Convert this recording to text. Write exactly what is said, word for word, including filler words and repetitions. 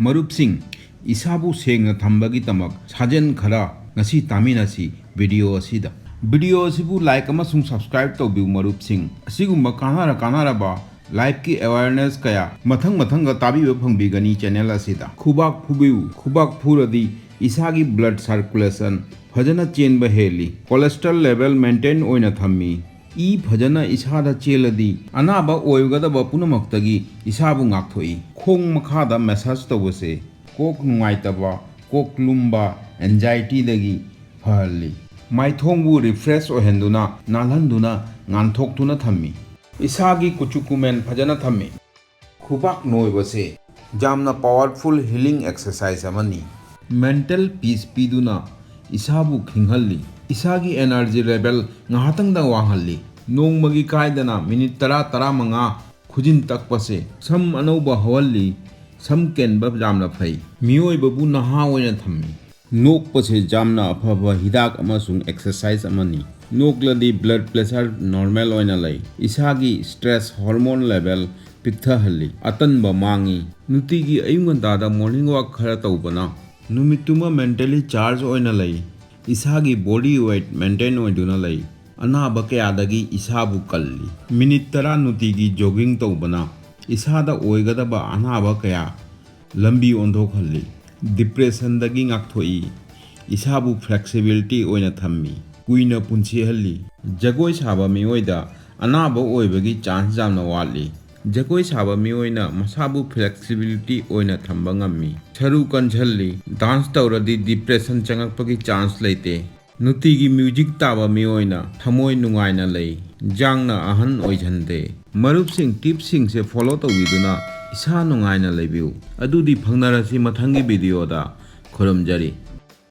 ꯃꯔꯨꯞꯁꯤꯡ, ꯏꯁꯥꯕꯨ ꯁꯦꯡꯅ ꯊꯝꯕꯒꯤꯗꯃꯛ ꯁꯥꯖꯦꯜ ꯈꯔ ꯉꯁꯤ ꯇꯥꯃꯤꯟꯅꯁꯤ video ꯑꯁꯤꯗ꯫ Video ꯑꯁꯤꯕꯨ like ꯑꯃꯁꯨꯡ subscribe ꯇꯧꯕꯤꯌꯨ ꯃꯔꯨꯞꯁꯤꯡ꯫ ꯑꯁꯤꯒꯨꯝꯕ ꯀꯥꯟꯅꯔ ꯀꯥꯟꯅꯔꯕ lifeꯀꯤ awareness ꯀꯌꯥ ꯃꯊꯪ ꯃꯊꯪꯒ ꯇꯥꯕꯤꯕ ꯐꯪꯕꯤꯒꯅꯤ channel ꯑꯁꯤꯗ꯫ ꯈꯨꯕꯥꯛ ꯐꯨꯕꯤꯌꯨ꯫ ꯈꯨꯕꯥꯛ ꯐꯨꯔꯗꯤ ꯏꯁꯥꯒꯤ blood circulation ꯐꯖꯅ ꯆꯦꯟꯕ ꯍꯦꯜꯂꯤ꯫ Cholesterol level maintain ꯑꯣꯏꯅ ꯊꯝꯃꯤ꯫ ꯏ ꯐꯖꯅ ꯏꯁꯥꯗ ꯆꯦꯜꯂꯗꯤ ꯑꯅꯥꯕ ꯑꯣꯏꯒꯗꯕ ꯄꯨꯝꯅꯃꯛꯇꯒꯤ ꯏꯁꯥꯕꯨ ꯉꯥꯛꯊꯣꯛꯏ꯫ ꯈꯣꯡ ꯃꯈꯥꯗ massage ꯇꯧꯕꯁꯦ ꯀꯣꯛ ꯅꯨꯡꯉꯥꯏꯇꯕ, ꯀꯣꯛ ꯂꯨꯝꯕ, anxietyꯗꯒꯤ ꯐꯍꯜꯂꯤ꯫ ꯃꯥꯏꯊꯣꯡꯕꯨ refresh ꯑꯣꯏꯍꯟꯗꯨꯅ, ꯅꯥꯜꯍꯟꯗꯨꯅ, ꯉꯥꯟꯊꯣꯛꯇꯨꯅ ꯊꯝꯃꯤ꯫ ꯏꯁꯥꯒꯤ ꯀꯨꯆꯨ ꯀꯨꯃꯦꯟ ꯐꯖꯅ ꯊꯝꯃꯤ꯫ ꯈꯨꯕꯥꯛ ꯅꯣꯏꯕꯁꯦ ꯌꯥꯝꯅ powerful healing exercise ꯑꯃꯅꯤ꯫ Mental peace ꯄꯤꯗꯨꯅ ꯏꯁꯥꯕꯨ ꯈꯤꯡꯍꯜꯂꯤ꯫ ꯏꯁꯥꯒꯤ energy level ꯉꯥꯏꯍꯥꯛꯇꯪꯗ ꯋꯥꯡꯍꯜꯂꯤ꯫ ꯅꯣꯡꯃꯒꯤ ꯀꯥꯏꯗꯅ minute ꯇꯔꯥ, ꯇꯔꯥꯃꯉꯥ ꯈꯨꯖꯤꯟ ꯇꯛꯄꯁꯦ ꯁꯝ ꯑꯅꯧꯕ ꯍꯧꯍꯜꯂꯤ, ꯁꯝ ꯀꯦꯟꯕ ꯌꯥꯝꯅ ꯐꯩ꯫ ꯃꯤꯑꯣꯏꯕꯕꯨ ꯅꯍꯥ ꯑꯣꯏꯅ ꯊꯝꯃꯤ꯫ ꯅꯣꯛꯄꯁꯦ ꯌꯥꯝꯅ ꯑꯐꯕ ꯍꯤꯗꯥꯛ ꯑꯃꯁꯨꯡ exercise ꯑꯃꯅꯤ꯫ ꯅꯣꯛꯂꯗꯤ blood pressure normal ꯑꯣꯏꯅ ꯂꯩ꯫ ꯏꯁꯥꯒꯤ stress hormone level ꯄꯤꯛꯊꯍꯜꯂꯤ꯫ ꯑꯇꯟꯕ ꯃꯥꯡꯉꯤ꯫ ꯅꯨꯡꯇꯤꯒꯤ ꯑꯌꯨꯛ ꯉꯟꯇꯥꯗ morning walk ꯈꯔ ꯇꯧꯕꯅ ꯅꯨꯃꯤꯠꯇꯨꯃ mentally charge ꯑꯣꯏꯅ ꯂꯩ꯫ ꯏꯁꯥꯒꯤ body weight maintain ꯑꯣꯏꯗꯨꯅ ꯂꯩ꯫ ꯑꯅꯥꯕ ꯀꯌꯥꯗꯒꯤ ꯏꯁꯥꯕꯨ ꯀꯜꯂꯤ꯫ Minute ꯇꯔꯥ ꯅꯨꯡꯇꯤꯒꯤ jogging ꯇꯧꯕꯅ ꯏꯁꯥꯗ ꯑꯣꯏꯒꯗꯕ ꯑꯅꯥꯕ ꯀꯌꯥ ꯂꯝꯕꯤ ꯑꯣꯟꯊꯣꯛꯍꯜꯂꯤ꯫ Depressionꯗꯒꯤ ꯉꯥꯛꯊꯣꯛꯏ꯫ ꯏꯁꯥꯕꯨ flexibility ꯑꯣꯏꯅ ꯊꯝꯃꯤ꯫ ꯀꯨꯏꯅ ꯄꯨꯟꯁꯤꯍꯜꯂꯤ꯫ ꯖꯒꯣꯏ ꯁꯥꯕ ꯃꯤꯑꯣꯏꯗ ꯑꯅꯥꯕ ꯑꯣꯏꯕꯒꯤ chance ꯌꯥꯝꯅ ꯋꯥꯠꯂꯤ꯫ ꯖꯒꯣꯏ ꯁꯥꯕ ꯃꯤꯑꯣꯏꯅ ꯃꯁꯥꯕꯨ flexibility ꯑꯣꯏꯅ ꯊꯝꯕ ꯉꯝꯃꯤ꯫ ꯁꯔꯨ ꯀꯟꯁꯤꯜꯂꯤ꯫ Dance ꯇꯧꯔꯗꯤ depression ꯆꯪꯉꯛꯄꯒꯤ chance ꯂꯩꯇꯦ꯫ ꯅꯨꯡꯇꯤꯒꯤ music ꯇꯥꯕ ꯃꯤꯑꯣꯏꯅ ꯊꯃꯣꯏ ꯅꯨꯡꯉꯥꯏꯅ ꯂꯩ꯫ ꯌꯥꯡꯅ ꯑꯍꯟ ꯑꯣꯏꯍꯟꯗꯦ꯫ ꯃꯔꯨꯞꯁꯤꯡ, tipꯁꯤꯡꯁꯦ follow ꯇꯧꯕꯤꯗꯨꯅ ꯏꯁꯥ ꯅꯨꯡꯉꯥꯏꯅ ꯂꯩꯕꯤꯌꯨ꯫ ꯑꯗꯨꯗꯤ ꯐꯪꯅꯔꯁꯤ ꯃꯊꯪꯒꯤ videoꯗ꯫ ꯈꯨꯔꯨꯝꯖꯔꯤ꯫